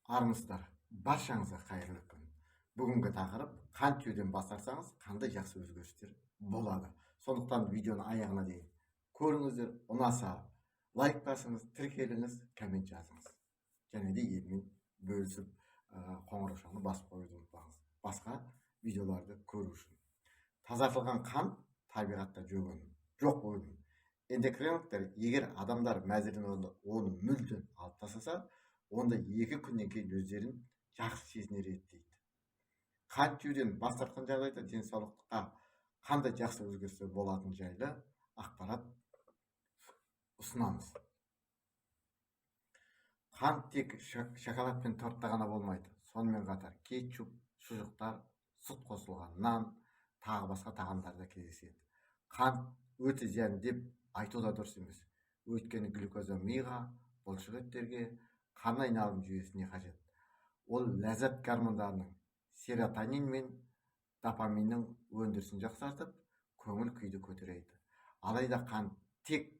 Армысыздар! Баршаңызға қайырлы күн! Бүгінгі тақырып: қант жеуден бас тартсаңыз, қандай жақсы өзгерістер болады? Сондықтан видеоны аяғына дейін көріңіздер. Ұнаса, лайк басыңыз, тіркеліңіз, коммент жазыңыз және де елмен бөлісіп, қоңыраушаны басып қоюды ұмытпаңыз басқа видеоларды көру үшін. Тазартылған қант табиғатта жоқ өнім. Эндокринологтар егер адамдар мәзірінен оны мүлдем алып тастаса, онда 2 күннен кейін өздерін жақсы сезінер еді дейді. Қант жеуден бас тартқан жағдайда денсаулыққа қандай жақсы өзгерістер болатыны жайлы ақпарат ұсынамыз. Қант тек шоколад пен тортта ғана болмайды. Сонымен қатар кетчуп, шұжықтар, сүт қосылған нан, тағы басқа тағамдарда кездеседі. Қант өте зиян деп айту да дұрыс емес. Өйткені глюкоза миға, бұлшық еттерге, қан айналым жүйесіне қажет. Ол ләззат гормондарының, серотонин мен допаминнің өндірісін жақсартып, көңіл күйді көтереді. Алайда қант тек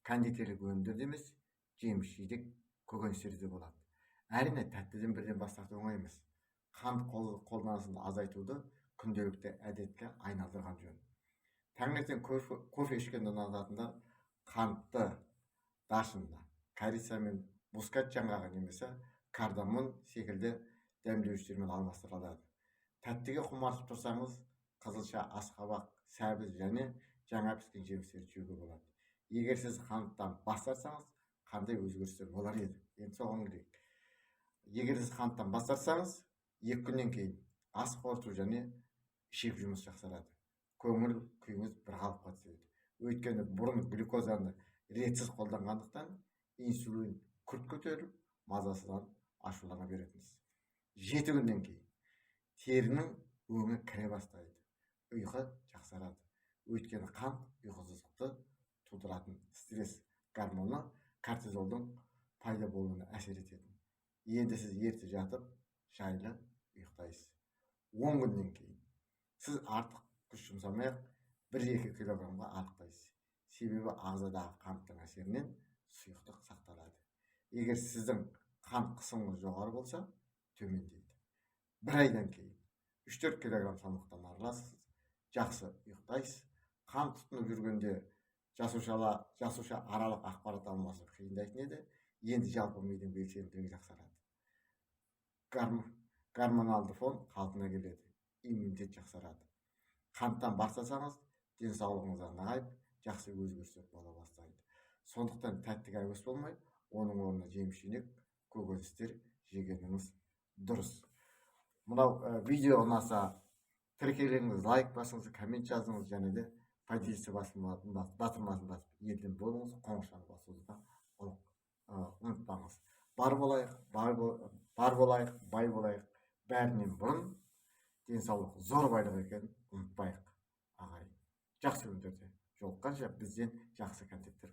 кондитерлік өнімдерде емес, жеміс жидек, көкөністерде де болады. Әрине, тәттіден бірден бас тарту оңай емес. Қант қолданысын азайтуды күнделікті әдетке айналдырған жөн. Таңертең кофе ішкенді ұнататындар қантты даршынды, корица мен мускат жаңғағы немесе кардамон секілді дәмдеуіштермен алмастыра алады. Тәттіге құмартып тұрсаңыз, қызылша, асқабақ, сәбіз және жаңа піскен жемістерді жеуге болады. Егер сіз қанттан бас тартсаңыз, қандай өзгерістер болар еді? Енді соған келейік. Егер сіз қанттан бас тартсаңыз, 2 күннен кейін ас қорыту және ішек жұмысы жақсарады. Көңіл күйіңіз бір қалыпқа түседі. Өйткені бұрын глюкозаны ретсіз қолданғандықтан, инсулин күрт көтеріліп, мазасызданып, ашулана беретінсіз. 7 күннен кейін терінің өңі кіре бастайды, ұйқы жақсарады. Өйткені қант ұйқысыздықты тудыратын стресс гормоны кортизолдың пайда болуына әсер ететін. Енді сіз ерте жатып, жайлы ұйықтайсыз. 10 күннен кейін сіз артық күш жұмсамай ақ 1-2 килограммға арықтайсыз. Себебі ағзадағы қанттың әсерінен сұйықтық сақталады. Егер сіздің қан қысымыңыз жоғары болса, төмендейді. Бір айдан кейін 3-4 килограмм салмақтан арыласыз, жақсы ұйықтайсыз. Қан тұтынып жүргенде жасуша аралық ақпарат алмасу қиындайтын еді. Енді жалпы мидың белсенділігі жақсарады, гормоналды фон қалпына келеді, иммунитет жақсарады. Қанттан бас тартсаңыз, денсаулығыңыз нығайып, жақсы өзгерістер бола бастайды. Сондықтан тәттіге әуес болмай, оның орнына жеміс жидек, көкөністер жегеніңіз дұрыс. Мынау видео ұнаса, тіркеліңіз, лайк басыңыз, коммент жазыңыз және де «Поделиться» батырмасын басып, елден болыңыз. Қоңыраушаны басуды да ұмытпаңыз. Бар болайық, бар болайық, бай болайық. Бәрінен бұрын денсаулық зор байлық екенін ұмытпайық, ағайын. Жақсы күндерде жолыққанша! Бізден жақсы контенттер.